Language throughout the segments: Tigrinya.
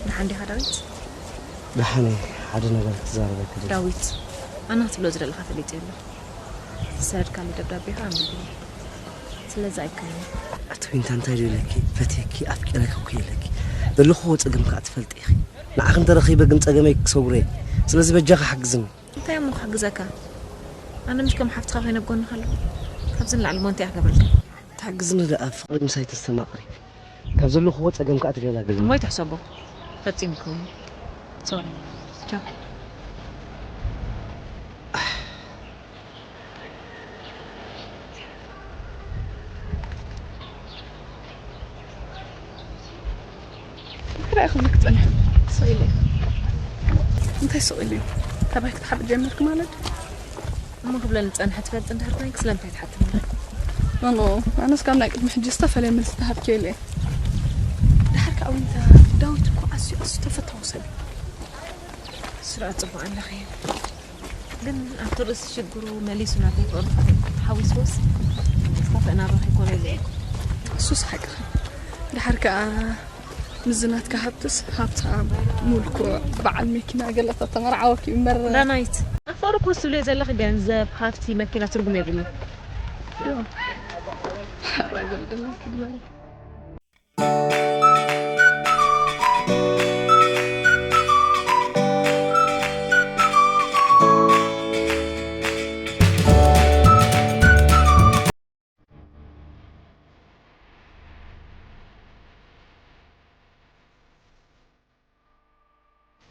ደሓን ዲኻ ዳዊት? ደሓን እየ። ሓደ ነገር ክዛረበኪ ደሊ። ዳዊት፣ ኣነ ክትብሎ ዝደለኻ ፈሊጠ ኣለኹ። ዝሰደድካኒ ደብዳቤኻ ኣንቢበ እየ። ስለዚ ኣይከውን። ኣቲ ዊንታ፣ እንታይ ድዩ ኢለኪ? ፈትየኪ፣ ኣፍቂረኪ እኮ ኢለኪ። ዘለኹዎ ጸገም ከኣ ትፈልጢ ኢኺ። ንዓኺ እንተረኺበ ግን ጸገመይ ክሰጉሮ እየ። ስለዚ በጃኺ ሓግዝኒ። እንታይ እሞ ክሕግዘካ? ኣነ ምሽ ከም ሓፍትኻ ኮይነ ኣብ ጎንኻ ኣለኹ። ካብዚ ንላዕሊ እሞ እንታይ እየ ክገብረልካ? ትሕግዝኒ ደኣ፣ ፍቕሪ ምሳይ ተስተማቕሪ። ካብ ዘለኹዎ ጸገም ከኣ ትገላግልኒ። እሞ ኣይትሕሰቦ። ፈጺሙ ይከውን። ሶሪ። ቻው። እንታይ ኢኹም ክትጸንሑ? ስቕ ኢለ። እንታይ ስቕ ኢሉ እዩ? ካባይ ክትሓብእ ጀመርክ ማለት? እሞ ክብለኒ ጸንሐ ትፈልጥ እንድሕር ኮይንክ ስለምንታይ ትሓትኒ? ኖ፣ ኖ፣ ኣነስ ካብ ናይ ቅድሚ ሕጂ ዝተፈለየ መልሲ ተሃብኪ የለ። ድሓር ከኣ ዊንታ፣ ዳዊት እኮ ኣዝዩ፣ ኣዝዩ ተፈታዊ ሰብ እዩ። ስርዓት ጽቡቕ ኣለኺ። ግን ኣብቲ ርእሲ ሽግሩ መሊሱ ናተይ ፍቕሪ ተሓዊስዎስ፣ ዝኸፍአ ናብራ ከይኮነ ኢለ እየ። እሱስ ሓቅኺ። ድሓር ከኣ ምስዚ ናትካ ሃብትስ ሃብታም፣ ምልኩዕ፣ በዓል መኪና ገለ ተተመርዓወኪ እምበር። ዳናይት፣ ኣብ ፍቕሪ እኮ ትብልዮ ዘለኺ ገንዘብ፣ ሃብቲ፣ መኪና ትርጉም የብሉን። ዶ? ሓራይ በል ደለኪ ግበሪ።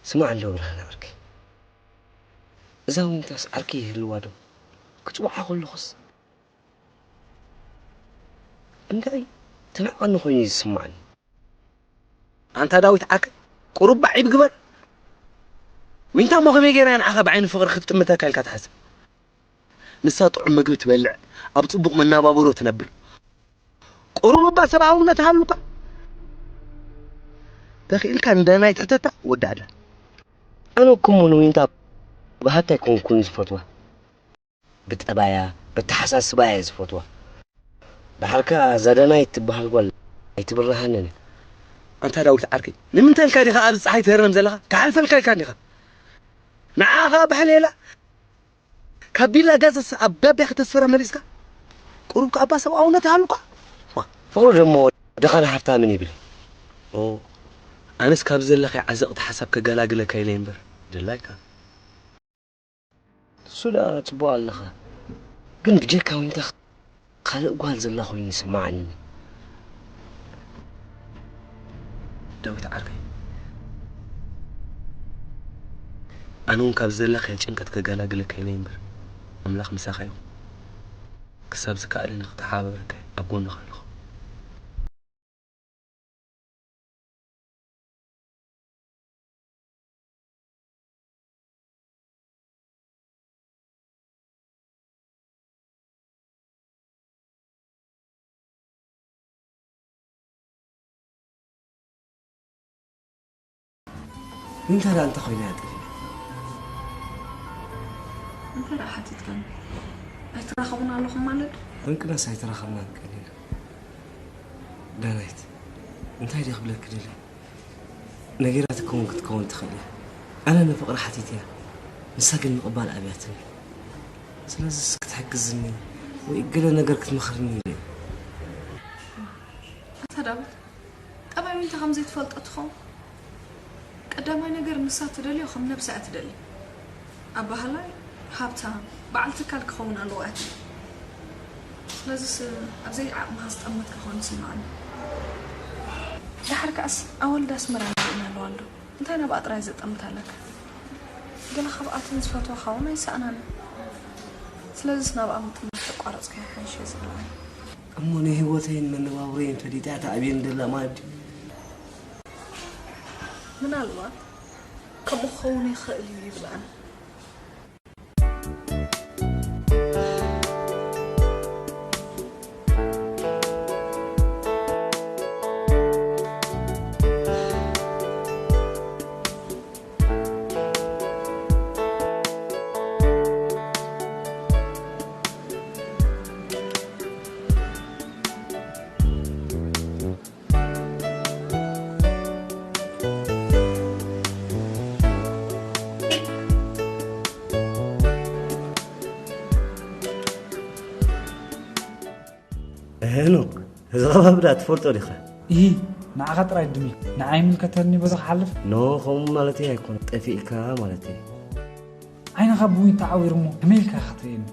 ስማዕ ኣሎ ብርሃነ ዓርከይ፣ እዛ ዊንታስ ዓርከይ ይህልዋ ዶ? ክጽውዓ ከለኹስ እንታይ ትንዕቐኒ ኮይኑ እዩ ዝስምዓኒ። ኣንታ ዳዊት ዓርከይ፣ ቁሩብ ባዕ ኢድ ግበር። ዊንታ እሞ ከመይ ገይራ እያ ንዓኻ ብዓይኒ ፍቕሪ ክትጥምተካ ኢልካ ትሓስብ? ንሳ ጥዑም ምግቢ ትበልዕ፣ ኣብ ጽቡቕ መነባብሮ ትነብር። ቁሩብ እባ ሰብኣውነት ሃሉካ። ተኽኢልካ ንዳናይት ሕተታ፣ ወዳእላ። ኣነ እኮ እሞ ንዊንታ ብሃታ ኣይኮንኩን ዝፈትዋ። ብጠባያ፣ በተሓሳስባ እየ ዝፈትዋ። ደሓር ከኣ እዛ ዳናይት ትበሃል ጓል ኣይትብርሃንን እያ። ኣንታ ዳዊት ዓርከይ፣ ንምንታይ ኢልካ ዲኻ ኣብዚ ጸሓይ ትህረም ዘለኻ? ክሓልፈልካ ኢልካ ዲኻ? ንዓኻ ብሕሌላ ካብ ቢላ ጋዘስ ኣብ ባብያ ከተስፈራ መሊስካ? ቁሩብ ከኣ እባ ሰብኣውነት ይሃሉካ። ዋ፣ ፍቕሪ ደሞ ድኻን ሃብታምን ይብል። ኦ፣ ኣነስ ካብ ዘለኺ ዓዘቕቲ ሓሳብ ከገላግለካ ኢለ እምበር፣ ድላይካ። እሱ ደኣ ጽቡቕ ኣለኻ፣ ግን ብጀካ ዊንታ ካልእ ጓል ዘላ ኮይኑ ይስምዓኒ። ዳዊት ዓርከይ፣ ኣነ እውን ካብ ዘለኽዮ ጭንቀት ከገላግለካ ኢለ እምበር፣ ኣምላኽ ምሳኻ ይኹን። ክሳብ ዝከኣለኒ ክተሓባበረካ ኣብ ጎንኻ ኣለኹ። እንታይ ደኣ እንተ ኮይና እያ ጠፊኣ? እንታይ ደኣ ሓቲትካኒ? ኣይትራኸቡን ኣለኹም ማለት? እንቅናስ ኣይተራኸብናን ቀኒና። ዳናይት፣ እንታይ ድየ ክብለኪ ደልየ? ነጊራትኪ እውን ክትከውን ትኽእል እያ። ኣነ ንፍቕሪ ሓቲተያ፣ ንሳ ግን ምቕባል ኣብያትኒ። ስለዚስ ክትሕግዝኒ ወይ ገለ ነገር ክትመኽርኒ ኢለ እየ። ኣታ ዳዊት፣ ጠባይ ዊንታ ከም ዘይትፈልጦ ትኸውን። ቀዳማይ ነገር ንሳ ትደልዮ ከም ነብሳ እያ ትደሊ። ኣባህላይ ሃብታም በዓል ትካል ክኸውን ኣለዎ እያ ትብል። ስለዚስ ኣብ ዘይዓቕምኻ ዝጠመትካ ኮይኑ ይስምዓኒ። ደሓር ከኣስ ኣዋልድ ኣስመራ ይርእየን ኣለዋ እንዶ። እንታይ ናብኣ ጥራይ ዘጠምት ኣለካ? ገለ ካብኣተን ዝፈትዋኻ እውን ኣይሰኣናን። ስለዚስ ናብኣ ምጥማት ተቋረጽካዮ ይሓይሽ እየ ዝብል ኣነ። እሞ ንህይወተይን መነባብሮየይን ፈሊጣ እያ ትኣብየኒ ዘላ ማለት ድዩ? ምናልባት ከምኡ ክኸውን ይኽእል እዩ ይብል ኣነ። ሄኖክ፣ እዚ ከባቢ ዳ ትፈልጦ ዲኻ? እሂ፣ ንዓኻ ጥራይ ድሚ። ንዓይ ይምልከተኒ በዚ ክሓልፍ? ኖ፣ ከምኡ ማለተይ ኣይኮነ። ጠፊእካ ማለተይ። ዓይንኻ ብዊን ተዓዊሩ እሞ ከመይ ኢልካ ኢኻ ትርእየኒ?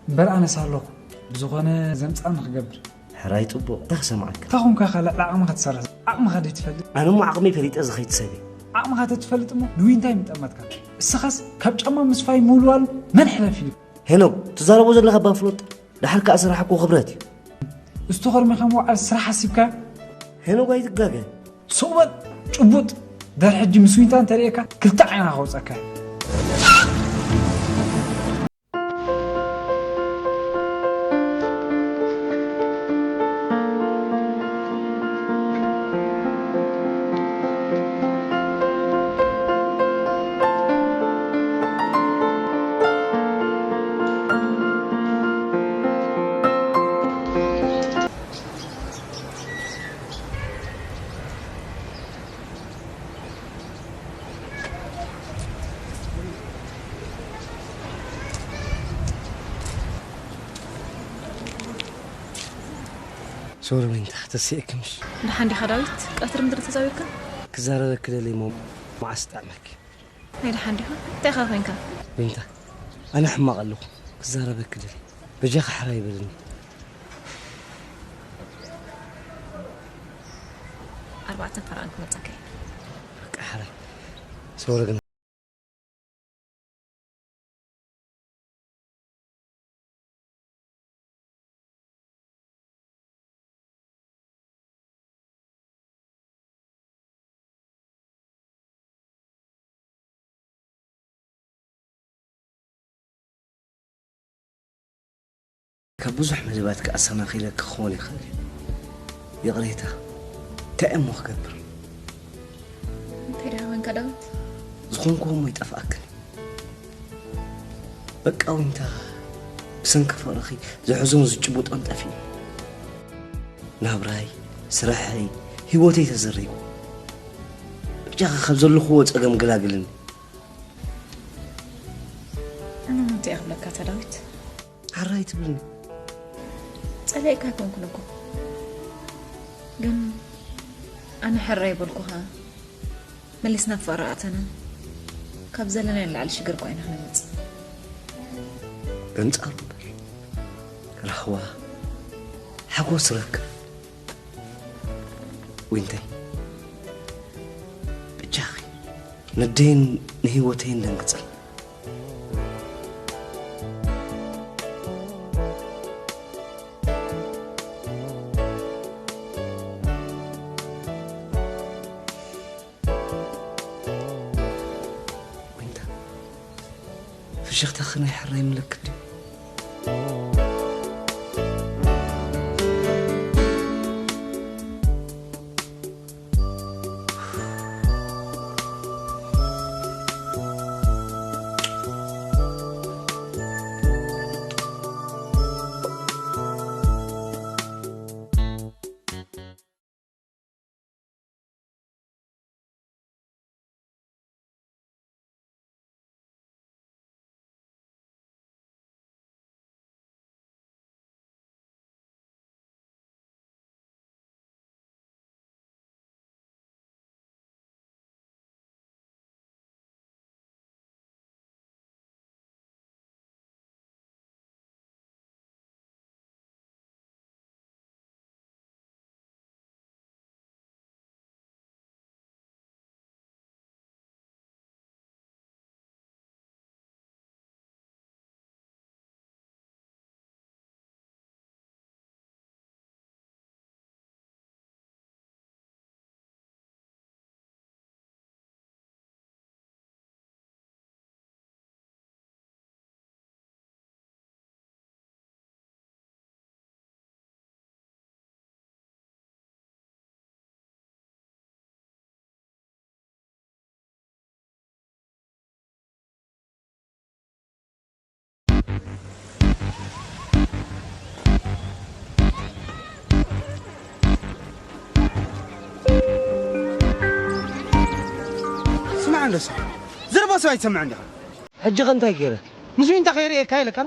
እምበር ኣነስ ኣለኹ። ብዝኾነ ዘምጻእኒ ክገብር። ሕራይ ጽቡቕ። እንታይ ክሰምዓካ? እንታይ ኾንካ ኢኻ ልዕሊ ዓቕምኻ ትሰርሕ? ዓቕምኻ ዶ ትፈልጥ? ኣነ እሞ ዓቕመይ ፈሊጠ ዝኸይድ ሰብ እየ። ዓቕምኻ ተትፈልጥ እሞ ንዊንታ ኣይምጠመትካ። እስኻስ ካብ ጫማ ምስፋይ ምውልዋል መን ሕለፍ ኢሉ? ሄኖክ፣ ትዛረቦ ዘለኻ እባ ፍሎጥ። ደሓር ከኣ ስራሕ እኮ ክብረት እዩ። እስቲ ከርሚኻ ምውዓል ስራሕ ሓሲብካ? ሄኖክ ኣይትጋገ። ሱቕ በል ጭቡጥ። ደር ሕጂ ምስ ዊንታ እንተርእየካ ክልተ ዓይንኻ ከውጸካ። ሶሪ ዊንታ፣ ተሲእኪ ምሽ? ደሓን ዲኻ ዳዊት? ቀትሪ ምድሪ ተዛዊርካ? ክዛረበኪ ደልየ እሞ መዓስ ጠዕመኪ? ናይ ደሓን ዲኻ? እንታይ ኢኻ ኮይንካ? ዊንታ፣ ኣነ ሕማቕ ኣለኹ። ክዛረበኪ ደልየ። በጃኻ ሕራይ በልኒ። ኣርባዕተ ፈረቓን ክመጸካ እየ። በቃ ሕራይ። ሶሪ ግን ካብ ብዙሕ መደባት ክኣሰናኺለኪ ክኸውን ይኽእል እዩ። ይቕሬታ። እንታይ እሞ ክገብር? እንታይ ደኣ ኮንካ ዳዊት? ዝኾንክዎ እሞ ይጠፍኣክን እዩ። በቃ ዊንታ፣ ብሰንኪ ፍቕርኺ ዝሕዞን ዝጭብጦን ጠፊኡ። ናብራይ፣ ስራሐይ፣ ህይወተይ ተዘሪጉ። በጃኻ ካብ ዘለኽዎ ጸገም ገላግልኒ። ኣነ ምን እንታይ ክብለካ እታ ዳዊት? ሕራይ ትብልኒ። ጸሊኤካ ኣይኮንኩን እኮ። ግን ኣነ ሕራይ በልኩኻ። መሊስና ፍቕሪ ኣተና። ካብ ዘለናዮ ንላዕሊ ሽግር እኮ ኢና ክነምጽእ። በንጻሩ እምበር፣ ራህዋ፣ ሓጎስ ረክብ። ዊንተይ፣ ብጃኺ፣ ነደይን ንህይወተይን ደንግጽል። ዊንታ፣ ፍሽኽታኺ ናይ ሕራይ ምልክት ድዩ? ስማዕ እንዶ ሰብ፣ ዘረባ ሰብ ኣይትሰምዕን ዲኻ? ሕጂ ኸ እንታይ ገይረ? ምስ ዊንታ ከይርእየካ ኢለካ።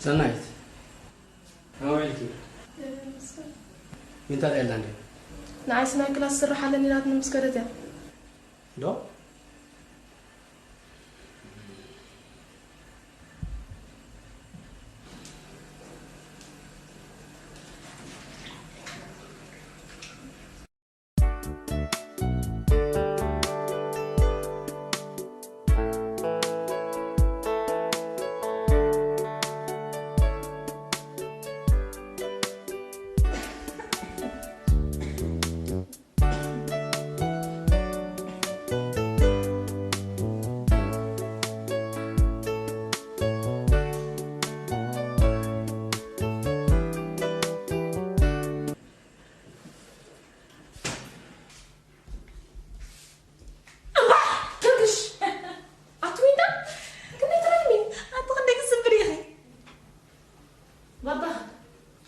ሰናይት፣ ኣበይ ኢልኪ? ዊንታ እንታይ ኢላ እንዴ? ንዓይ ስናይ ክላስ ስራሕ ኣለኒ ኢላትኒ ምስ ከደት እያ። ዶ? እምባሕ! ትርግሽ! ኣቲ ዊንታ፣ ክንደይ ትረግሚ? ኣቲ ክንደይ ክትስብሪ ኢኺ? ባባ፣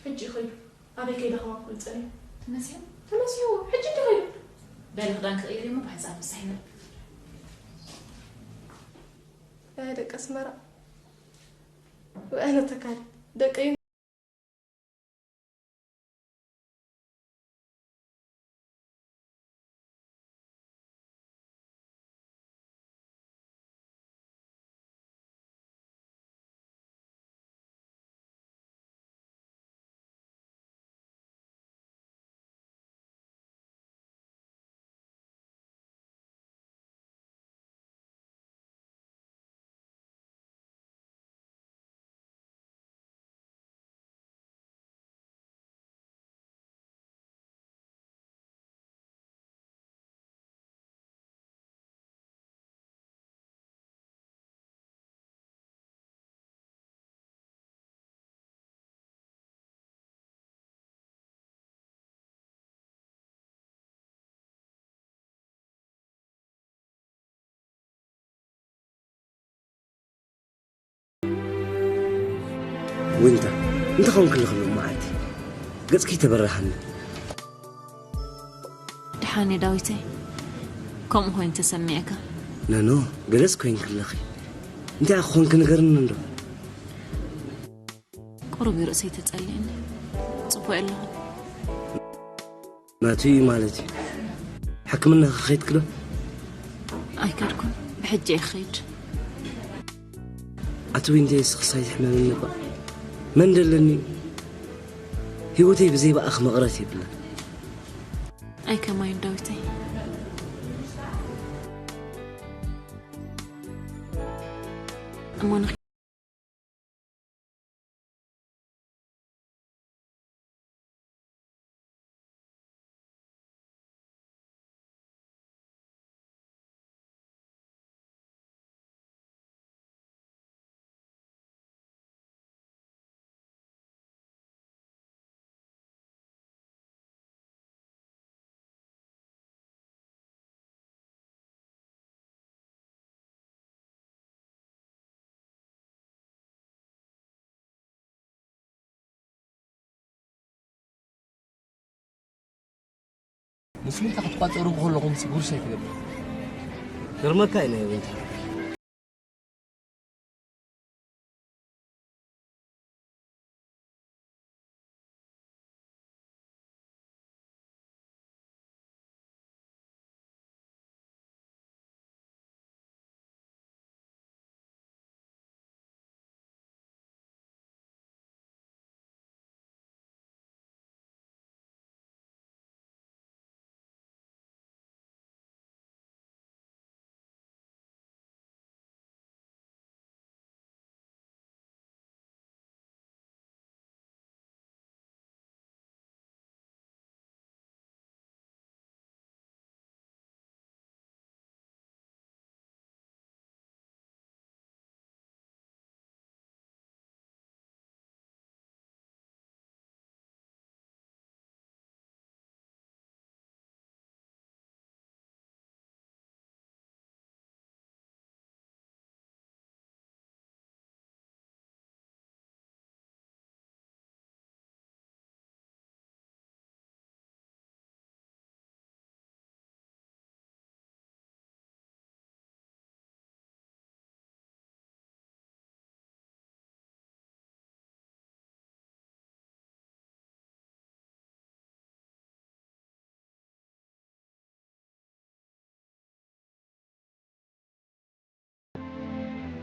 ሕጂ ይኸይዱ። ኣበይ ከይዳ ከማን ክፈልጥ ጸኒሑ። ተመሲሑ? ተመሲሑ፣ ሕጂ እንዲ ኸይዱ። በሊ ክዳን ክቕይር እሞ ብሓንሳብ ምሳሕ ይነብር። ኣይ ደቂ ኣስመራ። ወኣነ ተካል። ደቂ ዊንታ፣ እንታይ ኾንክለኺ ሎማዓንቲ? ገጽኪ ተበራሃኒ። ደሓን እየ ዳዊተይ፣ ከምኡ ኮይኑ ተሰሚዕካ። ነኖ፣ ገለስ ኮይንክለኺ። እንታይ ኮንኪ ንገርኒ እንዶ? ቁሩብ እዩ ርእሰይ ተጸሊእኒ። ጽቡቕ ኣለኹ። ናቱ እዩ ማለት እዩ። ሕክምና ከኸይድክ ዶ? ኣይከድኩን። ብሕጂ እየ ክኸይድ። ኣቲ ዊንተይ፣ እስኽስ ኣይትሕመምኒ እባ። መን ደለኒ? ህይወተይ ብዘይ ብኣኽ መቕረት የብላን። ኣይ ከማይን ዳዊተይ። እሞ ንኽ- ምስ ዊንታ ክትቋጸሩ ከለኹም ሲ ጉርሻይ ትገብር። ገርመካ እዩ ናይ ዊንታ።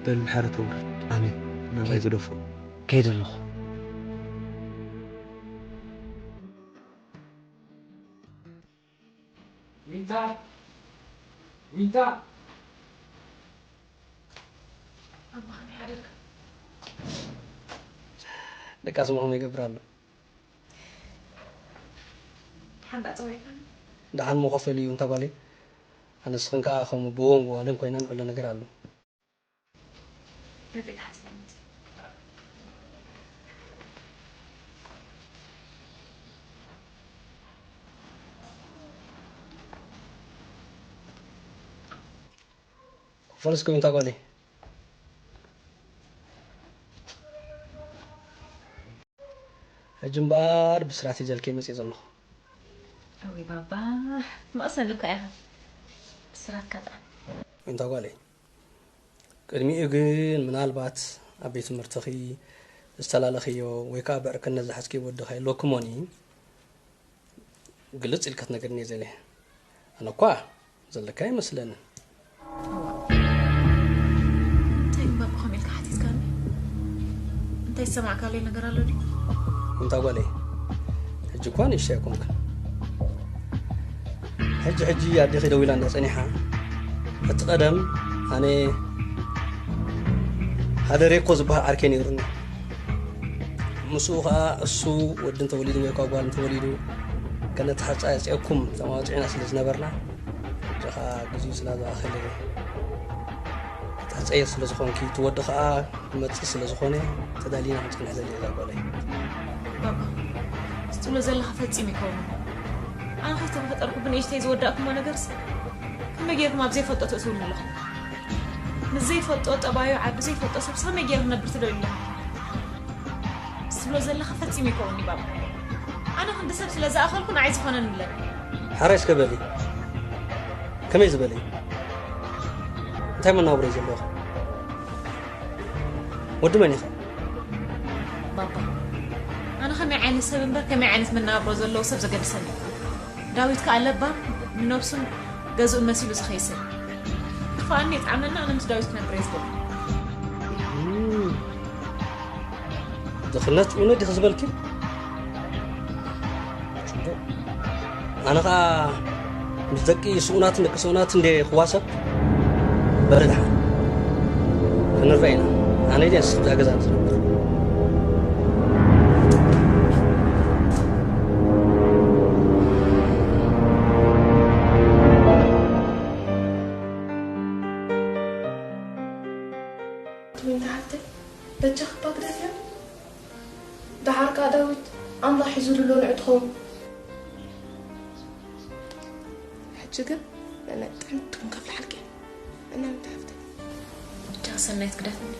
በል፣ ምሕረት ኣውርድ። ኣሜን። ናባይ ግደፎ። ከይደ ኣለኹ። ዊንታ! ዊንታ! ኣባ፣ ከመይ ሓደርካ? ደቃስ፣ ሞ ከመይ ይገብር ኣሎ? ሓንዳ ጸዋይካ? ደሓን ሞ ኮፍ ኢሉ እዩ፣ እንታ ጓለይ። ኣነስኽን ከኣ ከም ኣቦን ጓልን ኮይና ንዕሎ ነገር ኣሎ። ፈለስኮ እንታይ ጓለይ? ሕጂ እምበኣር ብስራት ሒዘልኪ መፅእ ዘለኹ። እወይ ባባ፣ መቕሰን እኮ ኢኻ። ብስራትካ ጥራሕ። እንታይ ጓለይ? ቅድሚኡ ግን ምናልባት ኣብ ቤት ትምህርትኺ ዝተላለኽዮ ወይ ከዓ ብዕርክነት ዝሓዝክዮ ወድኻ ይህልወክሞኒ ግልፅ ኢልካ ክትነግርኒ እየ ዘለ። ኣነ እኳ ዘለካ ኣይመስለንን። እንታይ እምበር ብኸም ኢልካ ሓቲትካኒ? እንታይ ዝሰማዕካለይ ነገር ኣሎ ድዩ? እንታ ጓለይ፣ ሕጂ እኳ ንእሽተይ ኣይኮንክን። ሕጂ ሕጂ ኣዴኺ ደው ኢላ እንዳ ጸኒሓ፣ እቲ ቀደም ኣነ ሓደ ሬኮ ዝበሃል ዓርከይ ነይሩኒ። ምስኡ ኸኣ እሱ ወዲ እንተወሊዱ ወይ እኳ ጓል እንተወሊዱ፣ ከነተሓጻጽየኩም ተማዋጺዕና ስለ ዝነበርና፣ ሕጂ ኸኣ ግዜኡ ስለ ዝኣኸለ፣ ክትሕጸየ ስለ ዝኾንኪ፣ እቲ ወዲ ኸኣ ክመጽእ ስለ ዝኾነ፣ ተዳሊና ክንጸንሕ ዘድሊ እዛ ጓለይ። ባባ፣ እዚ ትብሎ ዘለኻ ፈጺሙ ይከውን። ኣነ ከይተፈጠርኩ ብንእሽተይ ዝወዳእኩሞ ነገርስ፣ ከመይ ጌርኩም ኣብ ዘይፈልጦ ተእትውኒ ኣለኹም? ምስ ዘይፈልጦ ጠባዩ ዓቢ ዘይፈልጦ ሰብ ከመይ ጌረ ክነብር ትደልዩ ኣለኹም? ትብሎ ዘለኻ ፈጺሙ ይከውንኒ ባባ። ኣነ ክንዲ ሰብ ስለ ዝኣኸልኩ ንዓይ ዝኾነኒ ኣለኒ። ሓራይ እስከ በሊ። ከመይ ዝበለ እዩ? እንታይ መናብሮ እዩ ዘለኹ? ወዲ መን ኢኻ? ባባ፣ ኣነ ከመይ ዓይነት ሰብ እምበር ከመይ ዓይነት መናብሮ ዘለዎ ሰብ ዘገድሰኒ እዩ። ዳዊት ከኣ ለባም፣ ንነብሱን ገዝኡን መሲሉ ዝኸይድ ሰብ። ክፋኣኒ ይጥዓመና፣ ኣነ ምስ ዳዊት ክነብር እየ ዝደሊ። እም፣ ድኽነት ጭውነት ዲኺ ዝበልኪ? ኣነ ኸኣ ምስ ደቂ ስኡናትን ደቂ ስኡናትን እንድየ ክዋሰብ? በሊ ደሓን። ክንረኣ ኢና። ኣነ ድየ ንስኺ ኣብዛ ገዛ ንዝነብር? ዊንታ ሓፍተይ፣ በጃኺ እባ ግደፍያ። ደሓር ከኣ ዳዊት ኣምላኽ ሒዙሉ ኣሎ ንዑ ትኸውን። ሕጂ ግን ንዕነይ ጥዕምቲ ክንከፍልሓልኪ ኢና። እና ዊንታ ሓፍተይ። በጃኺ ሰናይት ግደፍኒ።